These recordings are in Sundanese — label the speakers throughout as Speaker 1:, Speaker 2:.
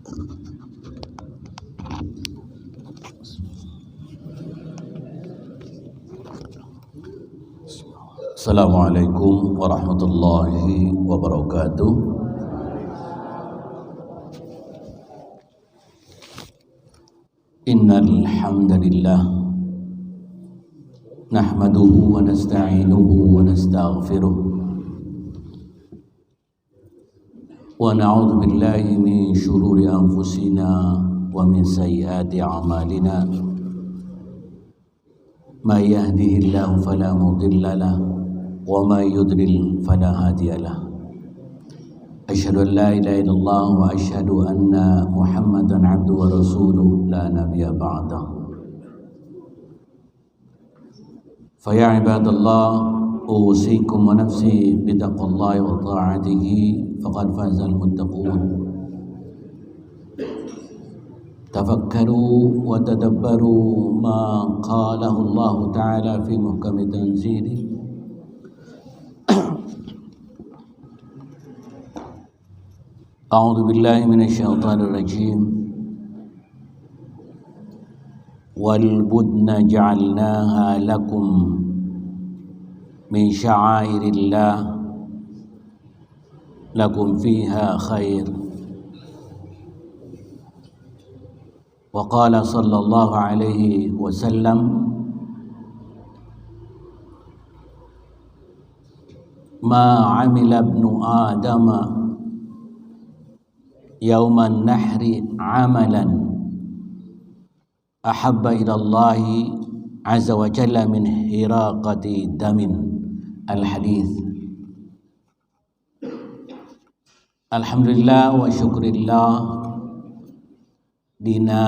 Speaker 1: Assalamualaikum warahmatullahi wabarakatuh. Innal hamdalillah nahmaduhu wa nasta'inuhu wa nastaghfiruh wa na'udzu billahi min shururi anfusina wa min sayyiati a'malina. May yahdihillahu fala mudilla lahu wa may yudlil fala hadiya lahu. Asyhadu an la ilaha illallah wa asyhadu anna Muhammadan abduhu wa rasuluhu la nabiyya ba'dahu. Fa ya ibadallah, usikum wa nafsi bi taqwallahi wa ta'atihi faqad fazal muttaqun. Tafakkaru wa tadabbaru ma qalahu Allah ta'ala fi muhkami tanzilihi. A'udzu billahi minasyaitonir rajim. Wal budna ja'alnaha lakum min sya'airillah lakum fiha khair. Wa qala sallallahu alaihi wasallam, ma 'amila ibnu adama yauman nahri amalan ahabba ila Allah azza wa jalla min hiraqati damin. Al-hadith. Alhamdulillah wa syukrillah, dina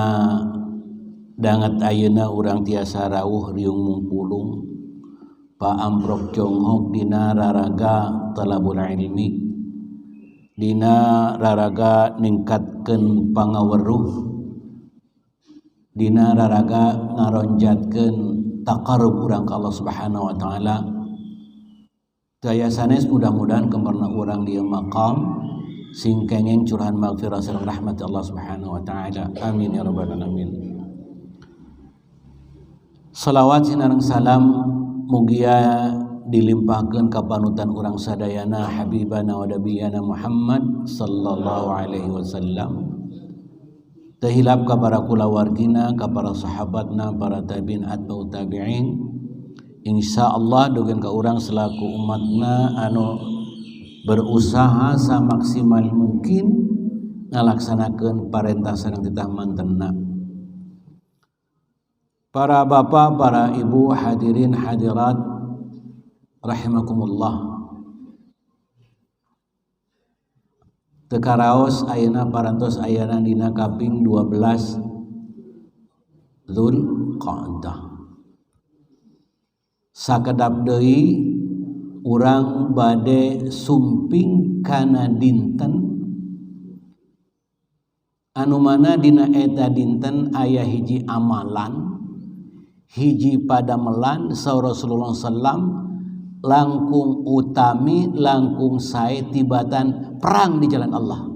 Speaker 1: dangat ayeuna urang tiasa rawuh riung mungpulung paamprok jonghok dina raraga talabul ilmi, dina raraga ningkatkeun pangaweruh, dina raraga ngaronjatkeun taqarrub urang ka Allah Subhanahu wa taala. Daya sanes mudah-mudahan kemerna urang di maqam sing kenging curahan maghfirah sareng rahmat Allah Subhanahu wa taala. Amin ya rabbal alamin. Salawat sinareng salam mugia dilimpahkeun ka panutan urang sadayana habibana wa nabiyana Muhammad sallallahu alaihi wasallam. Teu hilap ka para kulawargina, ka para sahabatna, para tabi'in atba'ut tabi'in. Insyaallah dogen ka urang selaku umatna anu berusaha samaksimal mungkin ngalaksanakeun parentah sareng titah mantenna. Para bapak, para ibu, hadirin hadirat rahimakumullah. Teu karaos ayeuna parantos ayana dina kaping 12 Dzulqa'dah. Sakedap deui urang bade sumping kana dinten anu mana dina eta dinten aya hiji amalan, hiji padamelan saur Rasulullah sallam langkung utami langkung sae tibatan perang di jalan Allah.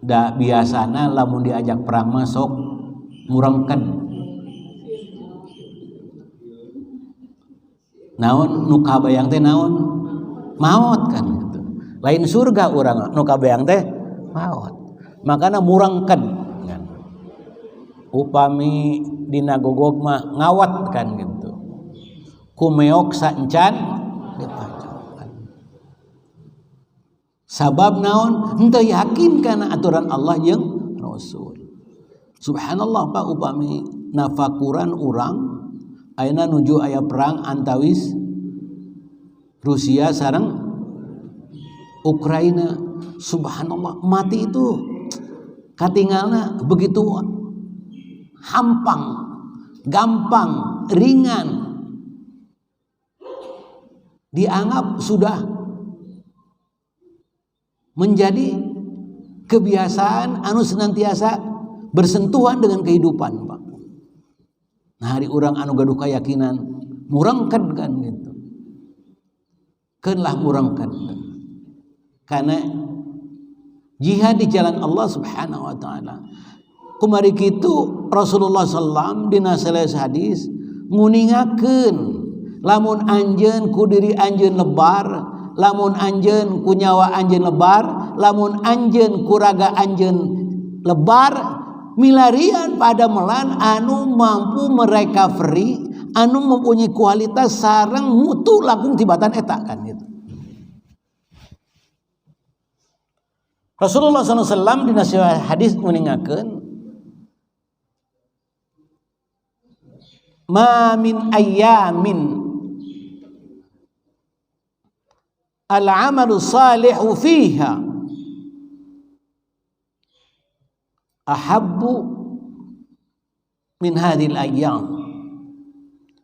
Speaker 1: Da biasana lamun diajak perang masuk murengkeun. Naon nu kabayang teh naon? Maot kan gitu. Lain surga urang nu kabayang teh maot. Makana murengkeun kan. Upami dina gogog mah ngawat kan gitu. Kumeok saencan dipacokan. Sabab naon? Henteu yakin kana aturan Allah jeung Rasul. Subhanallah Pak, upami nafakuran urang ayeuna nuju aya perang antawis Rusia sareng Ukraina. Subhanallah, mati itu katingalna begitu hampang, gampang, ringan. Dianggap sudah menjadi kebiasaan anu senantiasa bersentuhan dengan kehidupan, Pak. Nah, hari urang anu gaduh keyakinan murangkeun kan gitu. Keunlah murangkeun. Karena Jihad di jalan Allah Subhanahu wa taala. Kumari kitu Rasulullah sallam dina salah hadis nguningakeun lamun anjeun ku diri anjeun lebar, lamun anjeun ku nyawa anjeun lebar, lamun anjeun ku raga anjeun lebar, milarian pada melan anu mampu merecovery, anu mempunyai kualitas sareng mutu langkung tibatan eta kan gitu. Rasulullah SAW dina hadis nguningakeun ma min ayyamin al-amalu salihu fiha ahabbu min hadhil ayyam,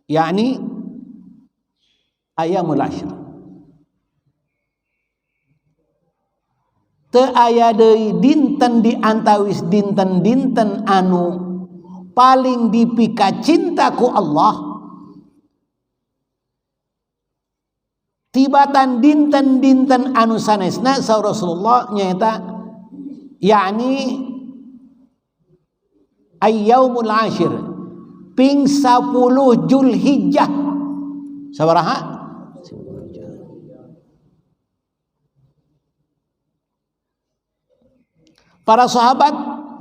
Speaker 1: yakni ayyamul ashr. Teu aya deui dinten di antawis dinten-dinten anu paling dipika cinta ku Allah tibatan dinten-dinten anu sanesna saur Rasulullah nyaeta yakni ayyaumul ashir ping 10 Julhijjah. Sabaraha? Para sahabat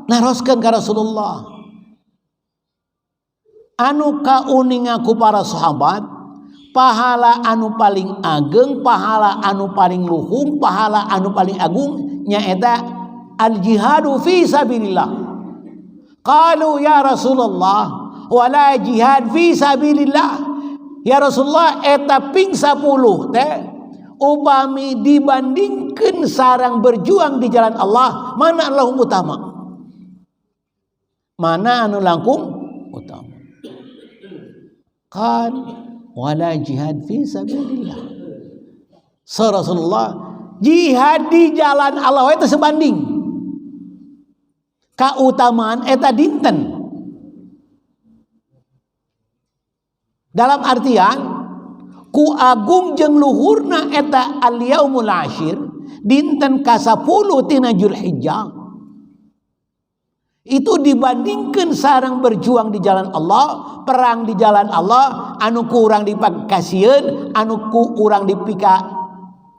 Speaker 1: naroskeun ka Rasulullah, anu kauninga ku para sahabat pahala anu paling ageng, pahala anu paling luhung, pahala anu paling agung nyaeta al jihadu fi sabilillah. Qalu ya Rasulullah wala jihad fi sabilillah. Ya Rasulullah eta ping 10 teh upami dibandingkeun sareng berjuang di jalan Allah, mana langkung utama? Mana anu langkung utama? Qal wala jihad fi sabilillah. Sa Rasulullah jihad di jalan Allah itu sebanding kautamaan eta dinten. Dalam artian ku agung jeung luhurna eta al yaumul ashir dinten ka-10 tina Julhijjah itu dibandingkan sareng berjuang di jalan Allah, perang di jalan Allah, anu ku urang dipakasieun, anu ku urang dipika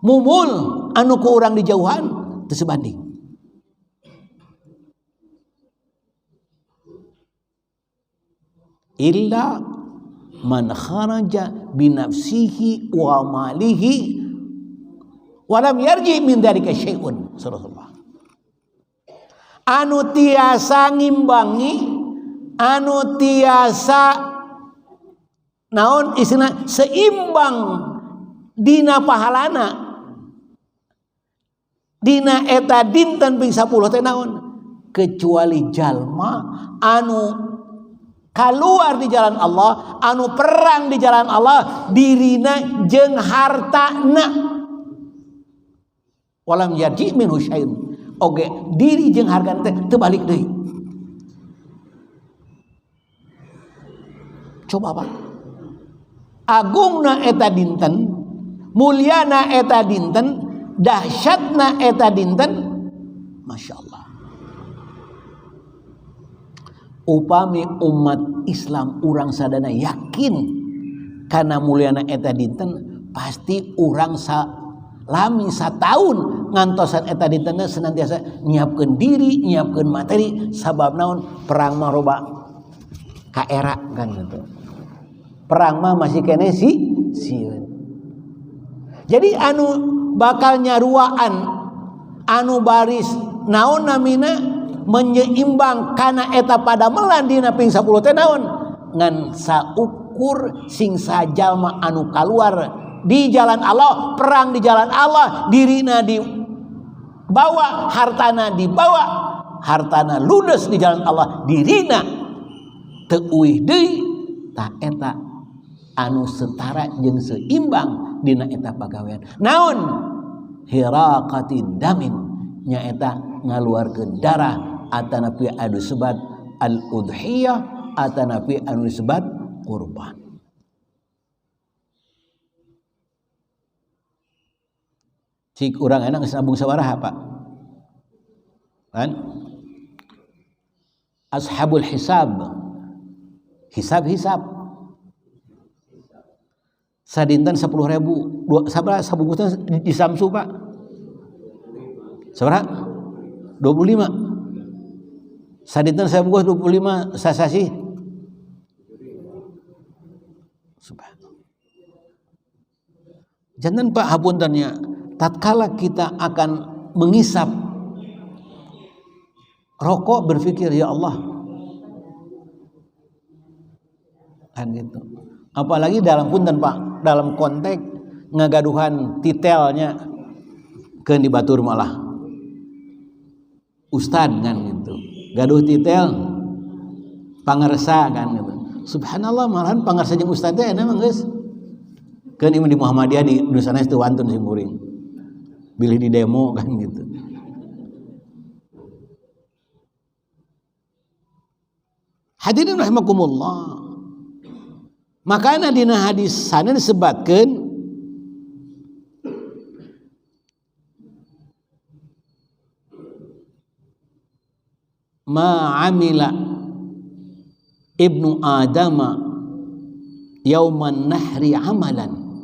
Speaker 1: mumul, anu ku urang dijauhan, teu sebanding. Illa man kharaja binafsihi wa malihi wa lam yarji min dzalika syai'un. Rasulullah anu tiasa ngimbangi, anu tiasa naon isina seimbang dina pahalana dina eta dinten ping 10 teh naon, kecuali jalma anu keluar di jalan Allah, anu perang di jalan Allah, dirina jeung hartana walam yarji minhu syai'un. Oge diri jeung harga teh teu balik deui. Coba Pak, agungna eta dinten, mulyana eta dinten, dahsyatna eta dinten, Masya Allah. Upami umat Islam urang sadana yakin kana mulyana eta dinten, pasti urang lami sataun ngantosan eta dinten senantiasa nyiapkeun diri, nyiapkeun materi, sabab naon perang mah loba kaera kan gitu. Perang mah masih kene si sieun. Jadi anu bakal nyaruaan anu baris naon namina menyeimbang kana eta pada melan dina ping 10 teh naon ngan saukur sing sajalma anu kaluar di jalan Allah, perang di jalan Allah, dirina dibawa, hartana dibawa, hartana ludes di jalan Allah, dirina teu uih deui, tah eta anu setara jeung seimbang dina eta pagawean. Naon? Hiraqati damin, nyaeta ngaluarkeun darah atanapi anu disebat al-udhiyah atanapi anu disebat kurban. Cik urang enak geus nabung sabaraha Pak? Kan? Ashabul hisab. Hisab-hisab. Sadinten 10.000, dua sabaraha sabungkusna di Samsu, Pak? Sabaraha? 25. Sadinten sabungkus 25 sasasi. Subhanallah. Jangan Pak hapuntennya, tatkala kita akan mengisap rokok berpikir ya Allah. Kan gitu. Apalagi dalam punten Pak, dalam konteks ngagaduhan titelnya keun di batur malah. Ustad kan gitu. Gaduh titel pangersa kan gitu. Subhanallah malahan pangersa jeung ustad teh emang geus. Keun ieu di Muhammadiyah di dusana teu wantun sing kuring. Bilih di demo kan gitu. Hadirin rahimakumullah. Makanya dina hadis sana disebutkan ma amila ibnu adama yauman nahri amalan.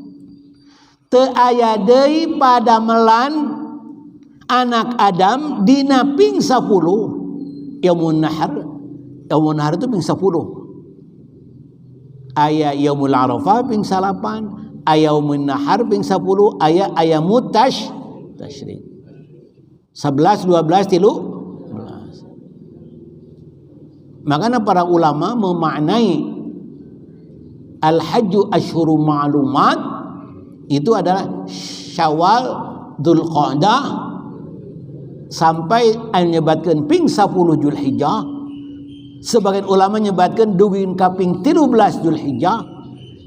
Speaker 1: Teu aya deui padamelan anak Adam dina ping 10 yaumun nahr. Yaumun nahr itu ping 10. Aya yaumul arafah ping 9, aya yaumun nahar ping 10, aya ayamut tasyrik. 11, 12, 13. Makanya para ulama memaknai al-hajju asyhuru ma'lumat itu adalah Syawal, Dzulqa'dah sampai nyebatkeun ping 10 Dzulhijjah. Sebagian ulama nyebatkeun dugi ka ping 13 Dzulhijjah,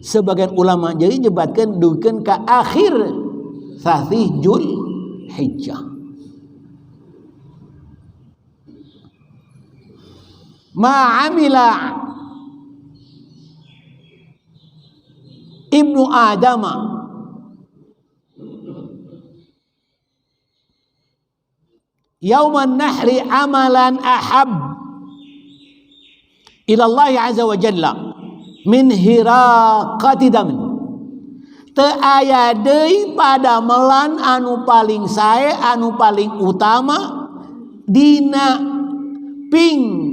Speaker 1: sebagian ulama jadi nyebatkeun dugi ka akhir sasih Dzulhijjah. Ma amila ibnu Adama yauman nahri amalan ahab ilallah azza wa jalla min hiraqati damin. Teu aya deui padamelan anu paling sae anu paling utama dina ping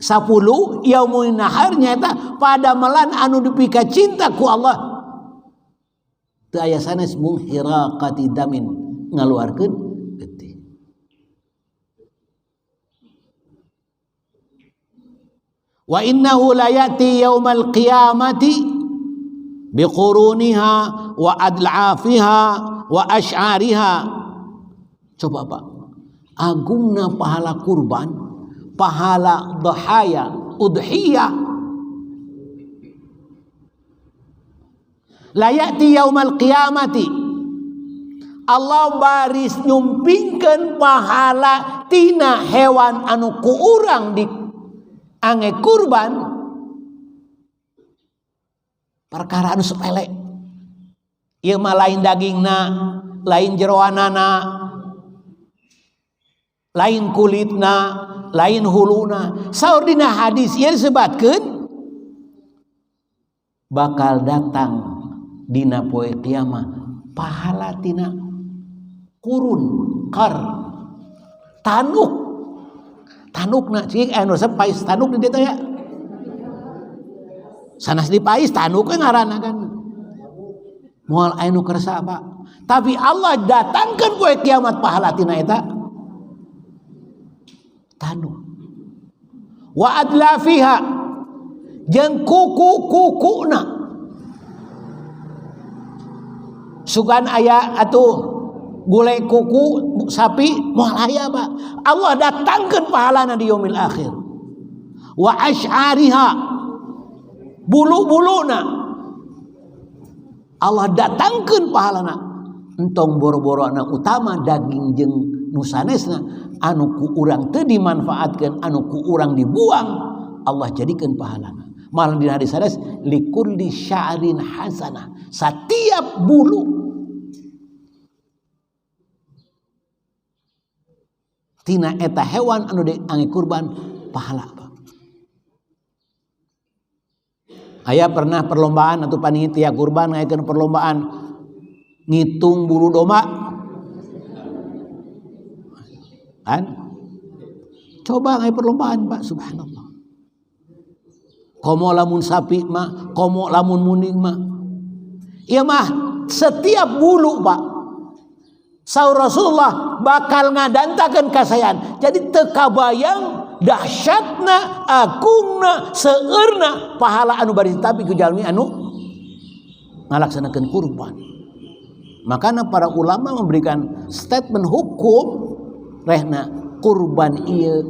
Speaker 1: 10 yaumun nahar nyaeta padamelan anu dipika cinta ku Allah. Teu aya sanes mung hiraqati damin ngaluarkeun getih. Wa innahu la ya'ti yaumal qiyamati biquruniha wa adlafiha wa ash'ariha. Coba Pak, agungna pahala kurban, pahala dhahaya, udhiyah. La ya'ti yaumal qiyamati, Allah baris nyumpingkeun pahala tina hewan anu ku urang di ange kurban, perkara anu sepele. Ieu mah lain dagingna, lain jeroanana, lain kulitna, lain huluna. Saur dina hadis ieu disebatkeun bakal datang dina poe kiamat pahala tina kurun kar tanuk. Tanukna cik anu resep pais tanuk di dieu teh ya. Sanes dipais tanuk we ngaranna kan. Moal aya nu kersa Pak. Tapi Allah datangkeun poe kiamat pahala tina eta tanuk. Wa adlafiha jeung kuku-kukuna. Sugan aya atuh gulai kuku sapi moal aya Pak. Allah datangkeun pahalana di yaumil akhir. Wa asy'ariha bulu-buluna Allah datangkeun pahalana. Entong boro-borona utama daging jeung nu sanesna anu ku urang teu dimanfaatkeun, anu ku urang dibuang, Allah jadikeun pahalana. Malah di hadis sanes likulli sya'rin hasanah, setiap bulu. Tina eta hewan anu diangge kurban pahala Pak. Aya pernah perlombaan atau panitia kurban ngayakeun perlombaan ngitung bulu domba. Kan? Coba ngaya perlombaan Pak, subhanallah. Komo lamun sapi mah, komo lamun munding mah. Ieu mah setiap bulu Pak. Saur Rasulullah bakal ngadantakeun kasayan. Jadi teu kabayang dahsyatna, agungna, seueurna pahala anu bari tapi ku jalmi anu ngalaksanakeun kurban. Makana para ulama memberikan statement hukum rehna kurban ieu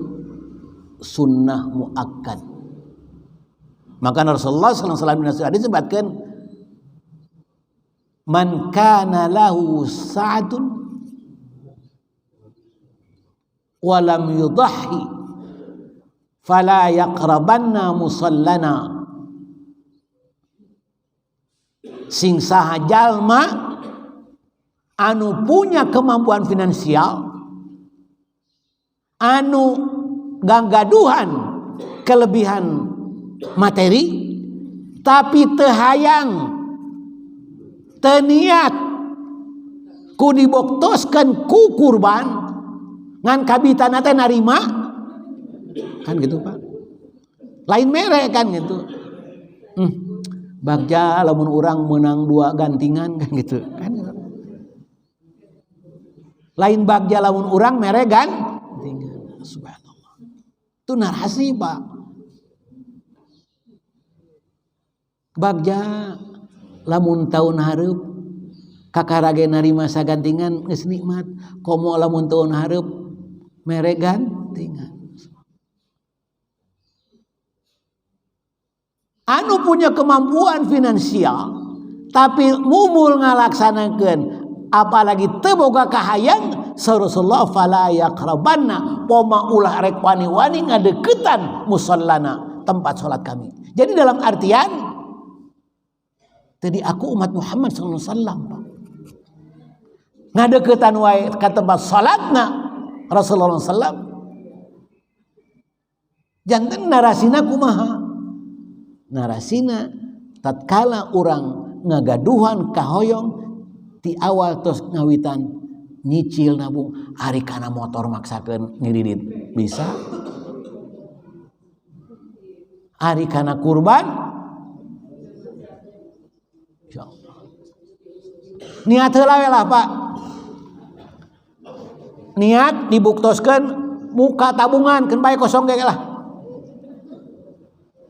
Speaker 1: sunnah muakkad. Maka Rasulullah sallallahu alaihi wasallam disebutkan man kana lahu sa'atun walam yudahhi fala yaqrabanna musallana. Sing saha jalma anu punya kemampuan finansial, anu ganggaduhan kelebihan materi, tapi teu hayang, teu niat ku diboktoskeun ku kurban, ngan kabitana teh narima, kan gitu Pak. Lain mere kan gitu. Bagja lamun urang menang 2 gantingan kan gitu kan. Lain bagja lamun urang mere gantingan. Subhanallah. Itu narasi Pak. Bagja lamun tahun hareup kakarage narima sagantingan geus nikmat, komo lamun tahun hareup mere gantingan. Anu punya kemampuan finansial tapi mumul ngalaksanakeun, apalagi teu boga kahayang, Rasulullah fala yaqrabanna, poma ulah rek wani-wani ngadeukeutan musallana, tempat salat kami. Jadi dalam artian tadi aku umat Muhammad sallallahu alaihi wasallam Pak. Ngadeukeutan wae ka tempat salatna Rasulullah sallallahu alaihi wasallam. Janten narasina kumaha? Narasina tatkala urang ngagaduhan kahoyong ti awal tos ngawitan nyicil nabung, ari kana motor maksakeun ngiridit bisa, ari kana kurban insyaallah. Niat heula we lah Pak, niat dibuktoskeun muka tabungan keun bae kosong ge lah.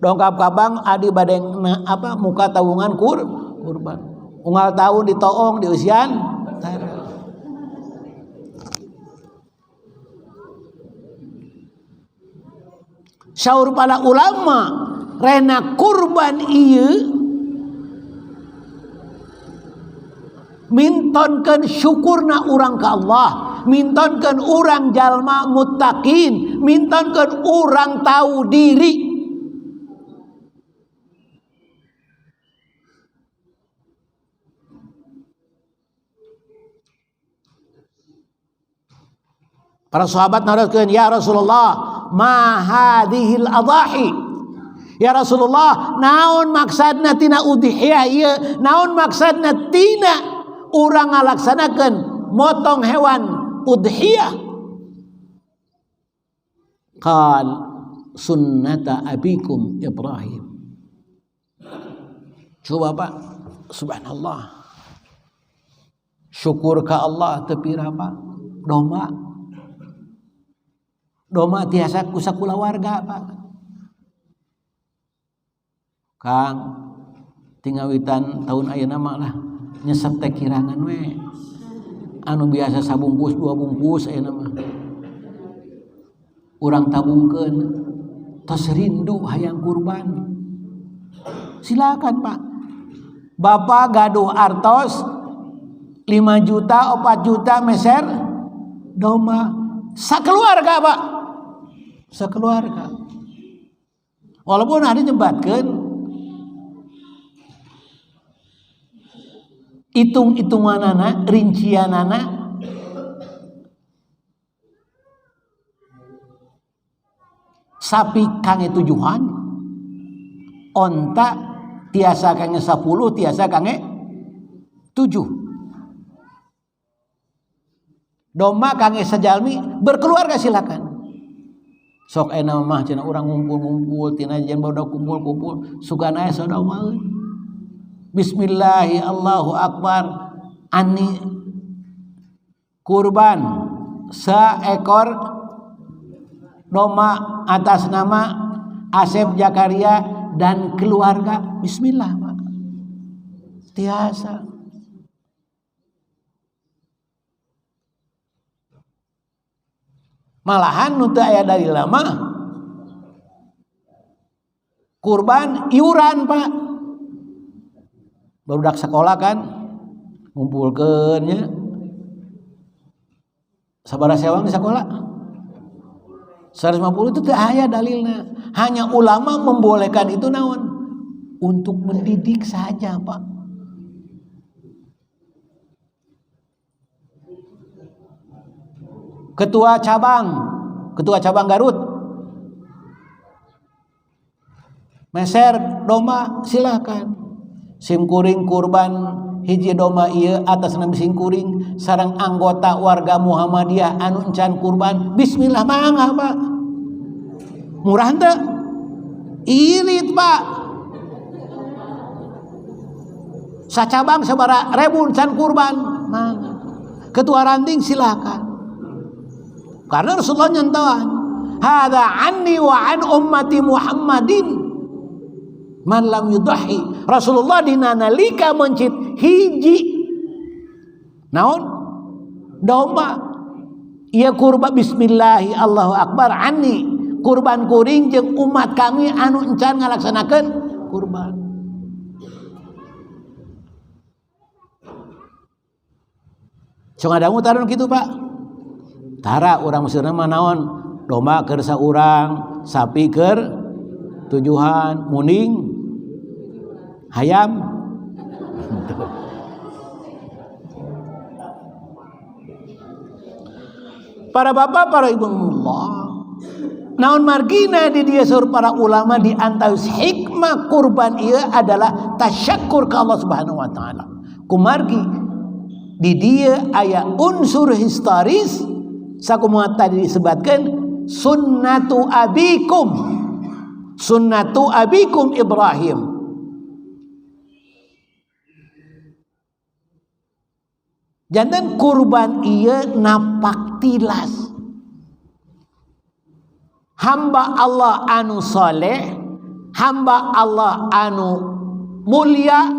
Speaker 1: Dongkap ka bank adi bade apa muka tabungan kurban. Unggal tahun ditoong diusian. Syaur para ulama rena kurban ieu mintonkeun syukurna urang ka Allah, mintonkeun urang jalma muttaqin, mintonkeun urang tahu diri. Para sahabat naroskeun, ya Rasulullah, ma hadhil adahi? Ya Rasulullah, naon maksadna tina udhiyah ieu? Naon maksadna tina urang ngalaksanakeun motong hewan udhiyah? Qal sunnata abikum Ibrahim. Coba Pak, subhanallah. Syukur ka Allah teu pira Pak, domba. Domba tiasa ku sakulawarga Pak. Kang tingawitan tahun ayeuna mah lah nyesep teh kirangan we. Anu biasa sabungkus 2 bungkus ayeuna mah. Urang tabungkeun tos rindu hayang kurban. Silakan Pak. Bapak gaduh artos 5 juta 4 juta meser domba sakeluarga Pak. Sekeluarga. Walaupun ada nyebatkeun hitung-hitunganana, rincianana Sapi kangge 7an, onta tiasa kangge 10, tiasa kangge 7. Domba kangge sajalmi berkeluarga silakan. Sok enak mah cenah urang ngumpul-ngumpul tina jen barudak kumpul-kumpul sugan aya sadomaeun. Bismillahi Allahu akbar ani kurban seekor domba atas nama Asep Jakaria dan keluarga. Bismillah Pak. Tiasa. Malahan nu teu aya dalil mah kurban iuran Pak. Barudak sekolah kan ngumpulkeun nya. Sabaraha sewang di sekolah? 150 itu teu aya dalilna. Hanya ulama membolehkan itu naon? Untuk mendidik saja Pak. Ketua cabang Garut, meser domba silakan. Simkuring kurban hiji domba ieu atas nama simkuring sareng anggota warga Muhammadiyah anu encan kurban. Bismillah mangga Pak. Murah henteu? Irit Pak. Sacabang sabaraha ribu encan kurban mangga. Ketua ranting silakan. Karena Rasulullah nyentuhan, hadza anni wa an ummati Muhammadin man lam yudahi. Rasulullah dina nalika mencit hiji naon domba ieu kurban bismillahi Allahu akbar anni kurban kuring jeung umat kami anu encan ngalaksanakeun kurban. Sok ngadamu tarun kitu Pak. Tara urang Mesirna mah naon? Domba keur saurang, sapi keur tujuhan, muning hayam. Para bapak, para ibu Allah. Naon margina di dia sur para ulama di antawis hikmah kurban ieu adalah tasyakkur ka Allah Subhanahu wa taala. Kumargi di dia aya unsur historis sakumaha tadi disebutkan sunnatu abikum Ibrahim. Janten kurban ieu napak tilas hamba Allah anu soleh, hamba Allah anu mulia,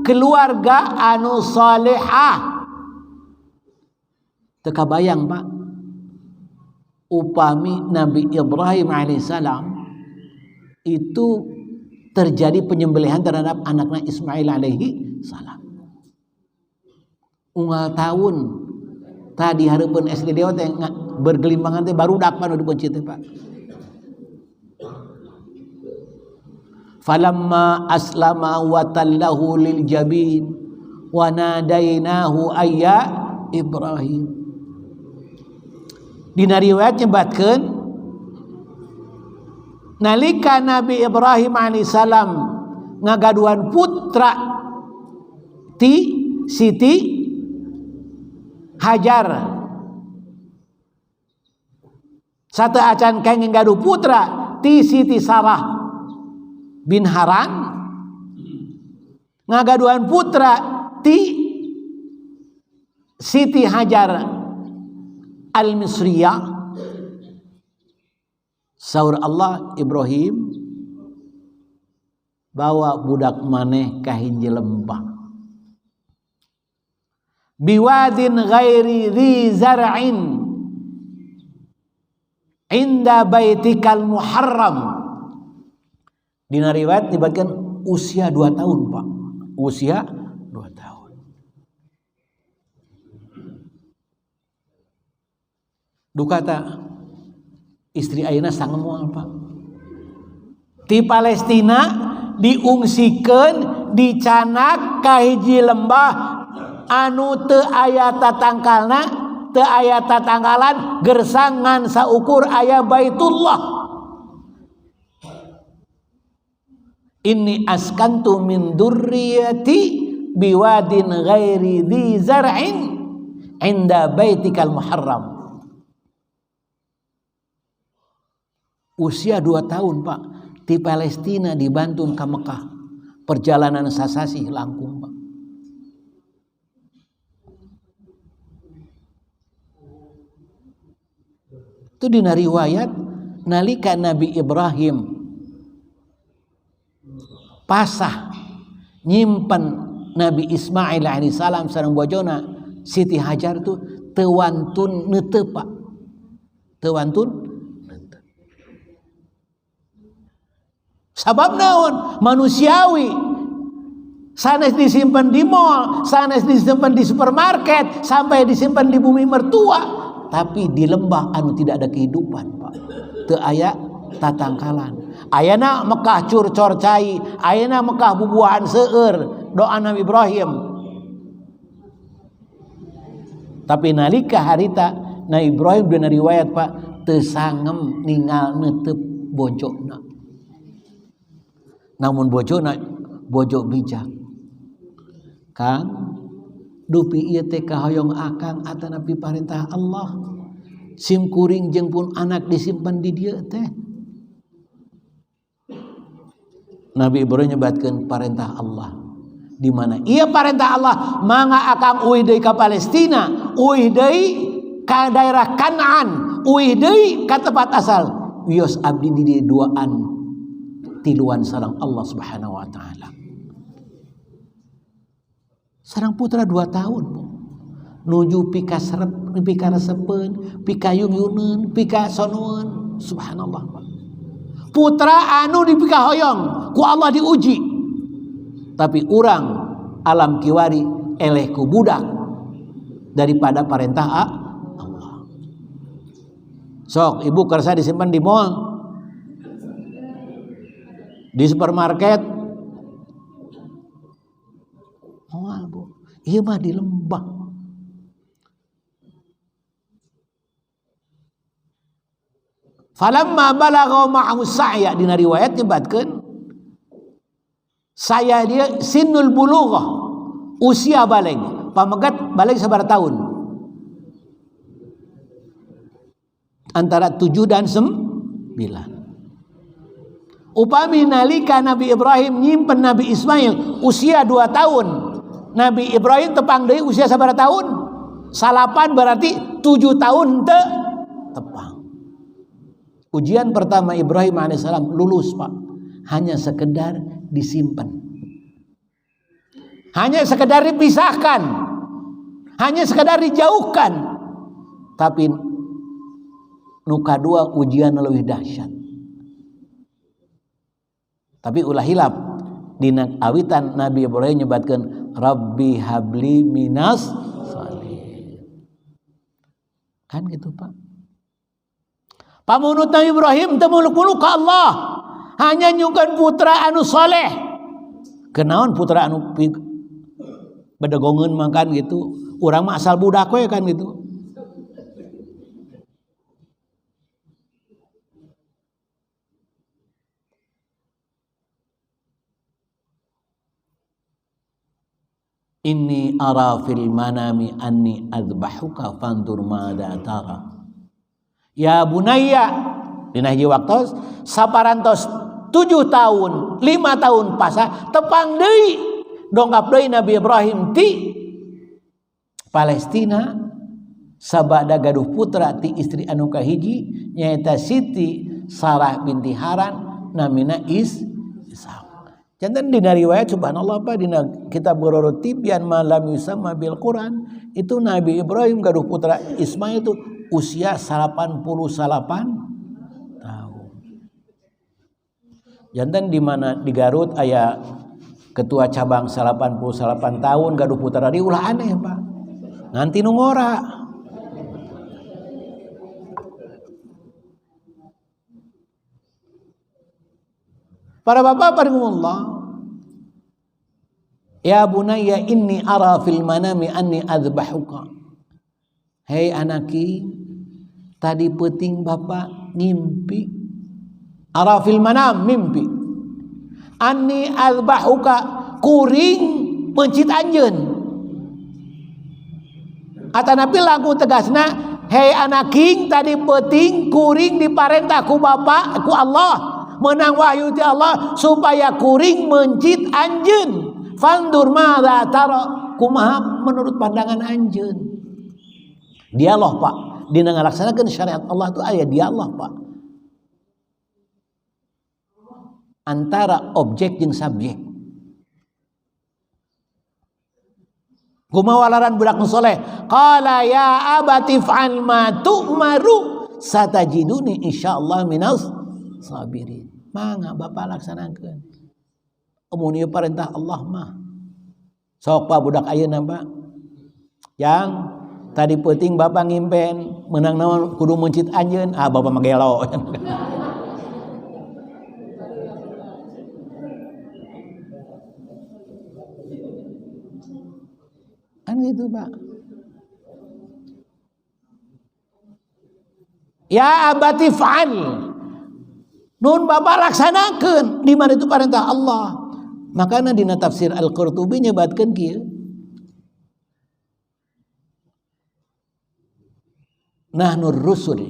Speaker 1: keluarga anu solehah. Teu kabayang Pak, upami Nabi Ibrahim alaihissalam itu terjadi penyembelihan terhadap anaknya Ismail alaihi salam. Unggal tahun tadi hareupeun SD dewa teh bergelimbangan teh barudak pan nu dipencit teh Pak. Falamma aslama wa tallahu lil jabin wa nadainahu ayya Ibrahim. Dina riwayat nyebatkeun nalika Nabi Ibrahim alaihissalam ngagaduhan putra ti Siti Hajar, satu acan kenging gaduh putra ti Siti Sarah bin Haran, ngagaduhan putra ti Siti Hajar Al-Misriyah. Saur Allah, Ibrahim bawa budak maneh ka hiji lembah biwadin ghairi dzi zar'in inda baitikal muharram. Dina riwayat dibagikan usia 2 tahun Pak, usia 2 tahun. Duka tak istri ayeuna sangemual Pak. Di Palestina diungsikeun dicanak ka hiji lembah anu teu aya tatangkalna, teu aya tatangkalan, gersang ngan saukur aya Baitullah. Inni askantu min dzurriyyati biwadin ghairi dzi zar'in inda baitikal muharram. Usia 2 tahun Pak, di Palestina dibantun ke Mekah. Perjalanan sasasih langkung Pak. Itu dina riwayat nalika Nabi Ibrahim pasah nyimpen Nabi Ismail alaihissalam sareng bojona Siti Hajar tuh teu wantun neuteup Pak. Teu wantun neuteup. Sabab naon? Manusiawi. Sanes disimpan di mall, sanes disimpan di supermarket, sampai disimpan di bumi mertua, tapi di lembah anu tidak ada kehidupan Pak. Teu aya tatangkalan. Ayana Mekah curcor cai, ayana Mekah bubuahan seueur, doa Nabi Ibrahim. Tapi nalika harita Nabi Ibrahim dina riwayat Pak, teu sangem ningal neuteup bojona. Namun bojona bojo bijak. Kang, dupi ieu teh kahoyong akang atanapi parentah Allah. Sim kuring jeung pun anak disimpan di dieu teh. Nabi Ibrahim nyebatkeun parentah Allah. Di mana? Iya parentah Allah, mangga akang uih deui ka Palestina, uih deui ka daerah Kanaan, uih deui ka tempat asal. Wios abdi di dieu duaan tiluan sareng Allah Subhanahu wa taala. Sareng putra 2 tahun, Bu. Nuju pika serep, pika resepeun, pika yung-yuneun, pika sonoeun. Subhanallah, Pak. Putra anu dipikahoyong ku Allah diuji. Tapi urang alam kiwari eleh ku budak daripada parentah Allah. Sok ibu kersa disimpan di mall, di supermarket. Moal bu, ieu mah di lembah. Falamma balagha ma'ahu sa'ya, dina riwayat nyebatkeun saya dia sinul bulughah, usia balig. Pamegat balig sabaraha tahun? Antara 7 dan 9. Upami nalika Nabi Ibrahim nyimpen Nabi Ismail usia 2 tahun. Nabi Ibrahim tepang deui usia sabaraha tahun? 9 berarti 7 tahun teu tepang. Ujian pertama Ibrahim alaihissalam lulus Pak. Hanya sekedar disimpan. Hanya sekedar dipisahkan. Hanya sekedar dijauhkan. Tapi nu kadua ujian leuwih dahsyat. Tapi ulah hilap dina awitan Nabi Ibrahim nyebatkeun Rabbi habli minas salihin. Kan gitu Pak. Pamunut Nabi Ibrahim teu muluk-muluk ka Allah. Hanya nyungkeun putra anu soleh. Kenaon putra anu bedegongeun makan gitu. Urang mah asal budak we kan gitu. Inni ara fil manami anni azbahuka fandur madza tara. Ya bunayya, dina hiji waktos saparantos 7 tahun, 5 tahun pasah tepang deui dongkap deui Nabi Ibrahim ti Palestina sabada gaduh putra ti istri anu kahiji nyaeta Siti Sarah binti Haran namina Ishak. Jantan dina riwayat subhanallah Pak, dina kitab Ghurarut Tibyan ma lam yusamma bil Quran itu Nabi Ibrahim gaduh putra Ismail itu usia 88 tahun. Jantan di mana di Garut aya ketua cabang 88 tahun gaduh putra di ulah aneh Pak. Nganti nu ngora. Para bapak, para Allah. Ya bunayya inni ara fil manami anni azbahuka. Hei anaki, tadi peuting bapak ngimpi. Ara fil manam, mimpi. Anni azbahuka kuring mencit anjeun. Atanapi langkung tegasna, hei anaking tadi peuting kuring diparentah ku bapa ku Allah, menang wahyu ti Allah supaya kuring mencit anjeun. Fandur madza tara, kumaha menurut pandangan anjeun. Dialog Pak, dina ngalaksanakeun syariat Allah tu aya dialog Pak. Antara objek jeung subjek. Kumaha walaran budak nu soleh? Qala ya abati fa'al ma tu'maru satajiduni insyaallah minas sabirin. Mangga bapak laksanakeun. Amun ieu perintah Allah mah. Sok Pak budak ayeuna Pak. Yang tadi peuting bapak ngimpen meunang naon kudu meuncit anjeun, ah bapak mah gelo. Kan gitu Pak. Ya abati fa'al. Nun bapak laksanakeun di mana itu perintah Allah. Makana dina tafsir Al-Qurtubi nyebatkeun kieu. Nahnur rusul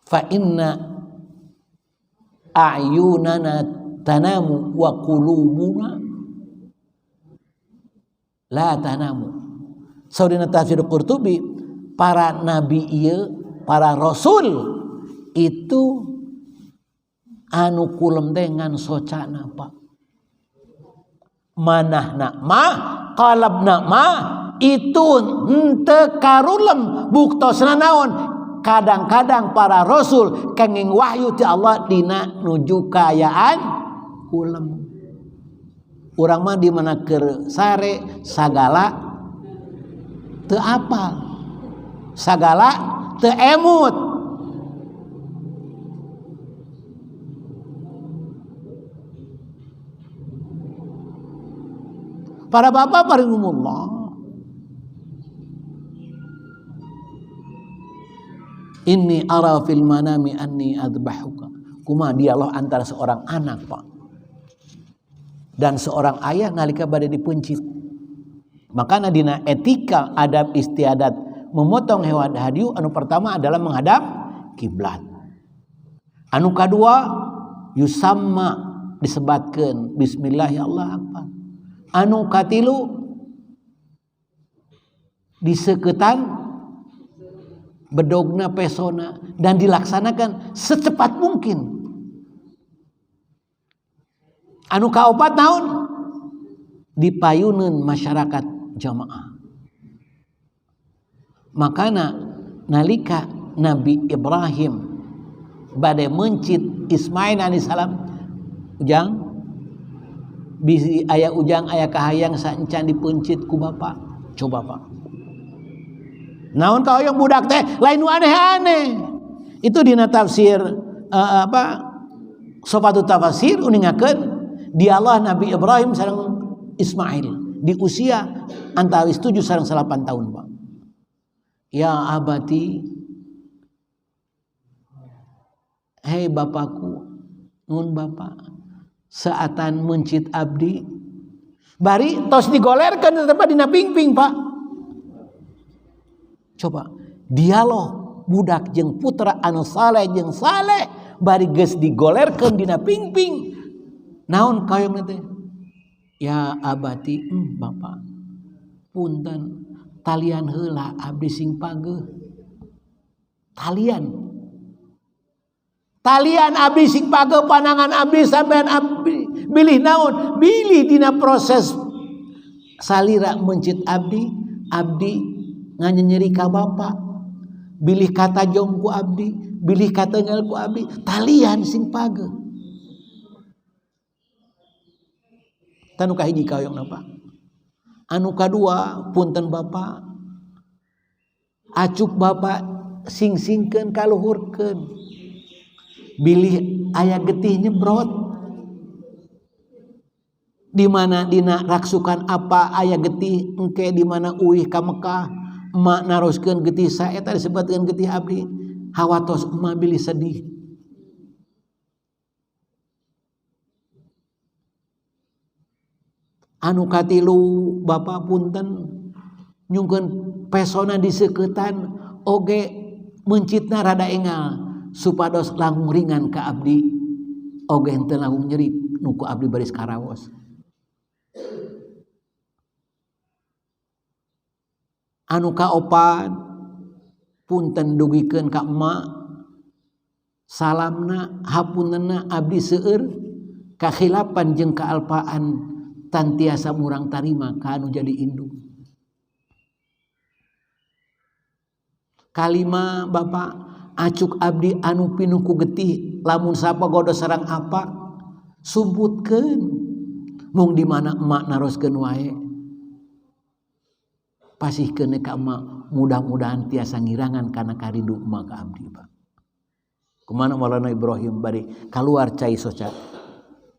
Speaker 1: fa inna a'yunana tanamu wa qulubuna la tanamu. Saudina tafsir Qurtubi, para nabi ieu, para rasul itu anu kulem teh ngan socana Pak. Manahna mah, qalabna mah itu henteu karulem buktosna naon. Kadang-kadang para rasul kenging wahyu ti Allah dina nuju kaayaan kulem. Urang mah di mana keur sare sagala teu apal, sagala teu emut. Para bapak parangumullah, inni ara fil manami anni adzbahuka. Kumaha dialog antara seorang anak Pak dan seorang ayah nalika bade dipencit. Makana dina etika adab istiadat memotong hewan hadiu anu pertama adalah menghadap kiblat. Anu kadua yusamma disebatkeun bismillah ya Allah akbar. Anu katilu diseketan bedogna pesona dan dilaksanakan secepat mungkin. Anu kaopat naon dipayuneun masyarakat jamaah. Makana nalika Nabi Ibrahim bade mencit Ismail alaihissalam, ujang bisi aya ujang aya kahayang saencan dipencit ku bapak. Coba Pak, naon kahoyong budak teh lain nu aneh-aneh. Itu dina tafsir apa Sofatut Tafsir uningakeun dialog Nabi Ibrahim sareng Ismail di usia antawis 7 sareng 8 tahun Pak. Ya abati, hei bapakku, nun bapak, saatan mencit abdi, bari tos digolerkeun tetep dina pingping Pak. Coba dialog budak jeung putra anu saleh jeung saleh bari geus digolerkeun dina pingping. Naon kahoyongna teh? Ya abati, bapak, punten talian heula abdi sing pageuh. Talian. Talian abdi sing pageuh panangan abdi sampean abdi bilih naon? Bilih dina proses salira mencit abdi, abdi nganyenyeri ka bapak. Bilih kata jong ku abdi, bilih katengal ku abdi, talian sing pageuh. Tanu kahiji kahoyongna Pak. Anu kadua punten bapak, acuk bapak sing-singkeun kaluhurkeun. Bilih aya getih nyebrot. Di mana dina raksukan apa aya getih engke di mana uih ka Mekah, emak naroskeun getih saeta disebutkeun getih abdi. Hawatos emak bilih sedih. Anu katilu bapak punten nyungkeun pesona diseukeutan oge mencitna rada engal supados langkung ringan ka abdi oge henteu langkung nyeri nu ku abdi baris karaos. Anu kaopat punten dugikeun ka emak salamna hapuntenna abdi seueur kakhilapan jeung kaalpaan tantiasa murang tarima ka anu jadi indung. Kalima bapak acuk abdi anu pinuh ku getih lamun sapa godo sarang apa sumputkeun mung di mana emak naroskeun wae pasihkeun ka emak mudah-mudahan tiasa ngirangan kana karindu emak ka abdi Pak. Kumana Maulana Ibrahim bari kaluar cai soca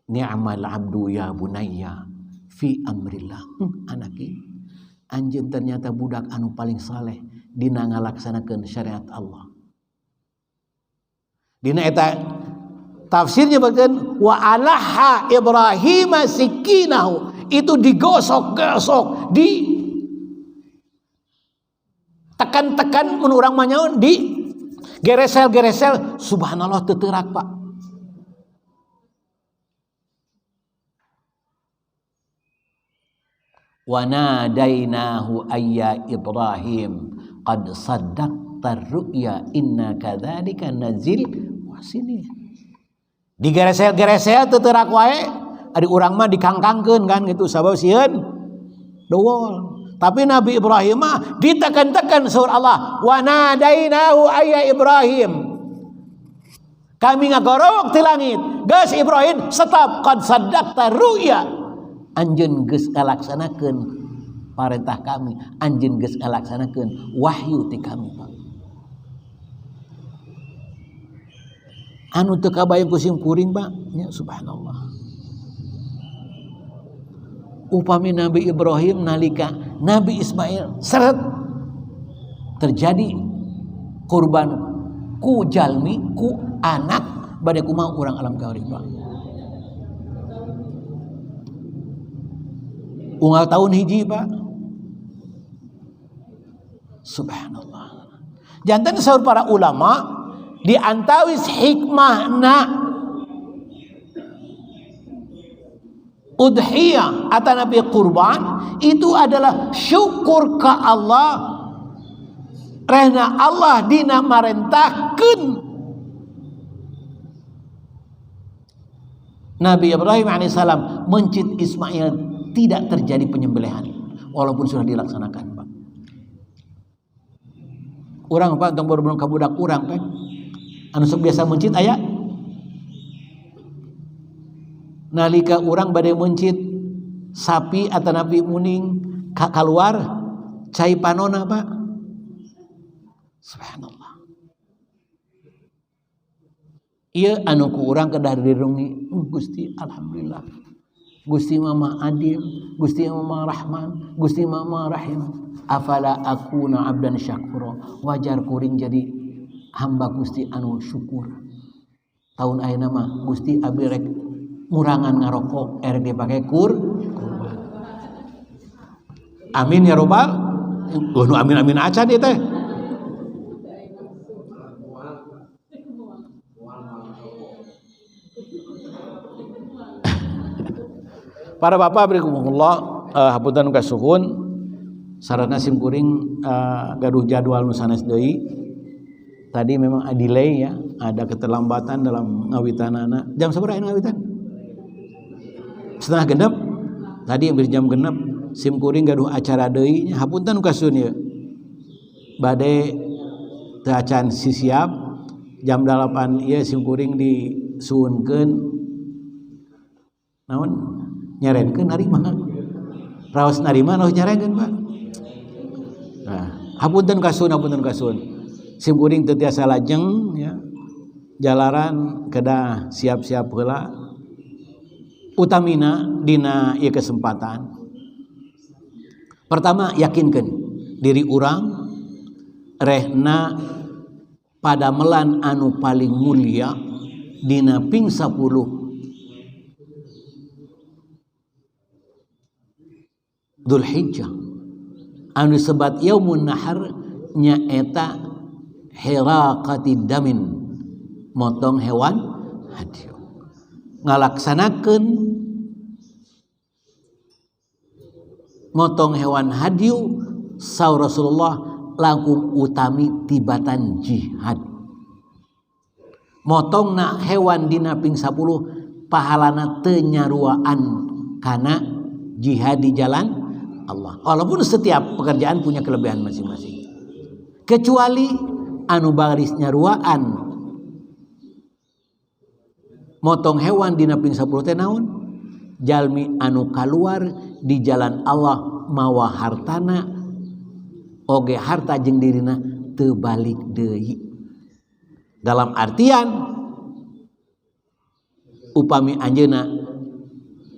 Speaker 1: ni'mal abdu ya bunayya fi amrillah. Anaki anjeun ternyata budak anu paling saleh dina ngalaksanakeun syariat Allah. Dina eta tafsirnya bagian wa alaha Ibrahim sikinahu, itu digosok-gosok, di tekan-tekan mun urang mah nyaun di geresel-geresel, subhanallah teu teurak Pak. Wa nadainahu ayya Ibrahim qad saddaqta ru'ya inna kadzalika nazil muhsinin. Digeresel-geresel teu teurak wae, ari urang mah dikangkangkeun kan gitu sabab sieun dowol. Tapi Nabi Ibrahim mah ditekan-tekan surah Allah wa nadainahu ayya Ibrahim. Kami ngagorowok ti langit. Geus Ibrahim stop qad saddaqta ru'ya. Anjeun geus ngalaksanakeun parentah kami, anjeun geus ngalaksanakeun wahyu ti kami Pak. Anu teu kabayang ku sim kuring Pak, nya subhanallah. Upami Nabi Ibrahim nalika Nabi Ismail seret terjadi kurban ku jalmi ku anak bade kumaha urang alam kabeh Pak. Unggal tahun hiji Pak. Subhanallah. Jantan saur para ulama di antawis hikmahna udhiyah atau nabi kurban itu adalah syukur ke Allah rehna Allah dina marentahkeun Nabi Ibrahim alaihissalam mencit Ismail tidak terjadi penyembelihan walaupun sudah dilaksanakan Pak. Urang Pak tong baru ka budak urang Pak. Anu sok biasa mencit aya nalika urang bade mencit sapi atau napi muning kaluar cai panona Pak. Subhanallah. Ieu anu ku urang kedah dirungi Gusti alhamdulillah. Gusti Mama adil, Gusti Mama Rahman, Gusti Mama Rahim. Afala akuna abdan syakura. Wajar kuring jadi hamba Gusti anu syukur. Tahun ayeuna mah Gusti abdi rek ngurangan ngarokok erek dipake kurban. Amin ya robbal. Nu amin amin acan ieu teh. Para bapak berikumullah, hapunten kasuhun sarana sim kuring gaduh jadwal nu sanes deui. Tadi memang delay ya, ada keterlambatan dalam ngawitanana. Jam sabaraha ngawitan? 5:30. Tadi hampir jam 6 sim kuring gaduh acara deui nya hapunten kasuhun ieu. Bade teu acan sisiap jam 8 ieu sim kuring disuhunkeun naon? Nyarenkeun narima. Raos narima raos nyarenkeun Pak. Nah, hapunten kasun hapunten kasun. Sim kuring teu tiasa lajeng ya. Jalaran kedah siap-siap heula. Utamina dina ieu kesempatan. Pertama yakinkeun diri urang rehna padamelan anu paling mulia dina ping 10 Dzulhijjah. Anu disebat yaumun nahar nyaeta hiraqati damin, motong hewan hadyu. Ngalaksanakeun motong hewan hadyu saur Rasulullah langkung utami tibatan jihad. Motongna hewan dina ping 10 pahalana teu nyaruaan kana jihad di jalan Allah. Walaupun setiap pekerjaan punya kelebihan masing-masing. Kecuali anu baris nyaruaan motong hewan dina ping 10 teh naon? Jalmi anu kaluar di jalan Allah mawa hartana oge harta jeung dirina teu balik deui. Dalam artian upami anjeunna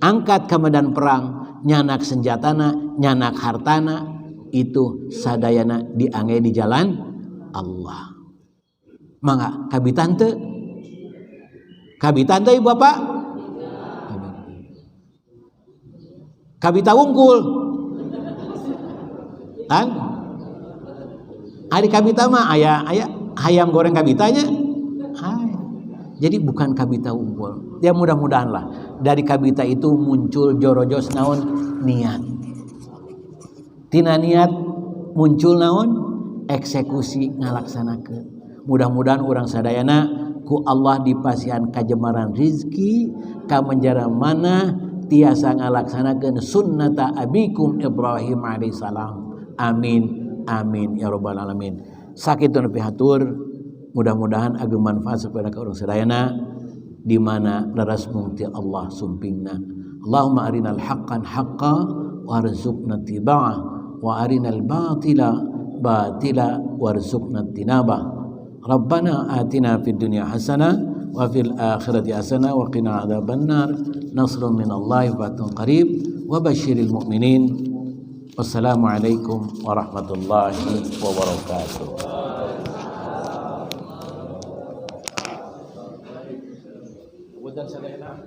Speaker 1: angkat ka medan perang, nyanak senjatana, nyanak hartana, itu sadayana diangge di jalan Allah. Mangga kabitan teu? Kabitan teu ibu bapak? Kabita wungkul. Kan? Ari kabita mah aya aya hayam goreng kabitanya. Hai. Jadi bukan kabita unggul. Ya mudah-mudahan lah dari kabita itu muncul jorojos naon niat. Tina niat muncul naon eksekusi ngalaksanakeun. Mudah-mudahan urang sadayana ku Allah dipasihan kajemaran rizki ka menjara mana tiasa ngalaksanakeun sunnata abikum Ibrahim alaihissalam. Amin amin ya rabbal alamin. Sakitu nu pihatur, mudah-mudahan ageng manfaat supaya ka urang sadayana di mana leres mungti Allah sumpingna. Allahumma arinal haqqan haqqa warzuqna tiba'ah wa arinal batila batila warzuqna tinabah. Rabbana atina fid dunya hasanah wa fil akhirati hasanah wa qina adzabannar. Nasrun minallahi wa fathun qarib wa basyiril mu'minin. Wassalamualaikum warahmatullahi wabarakatuh. Budan sadayana.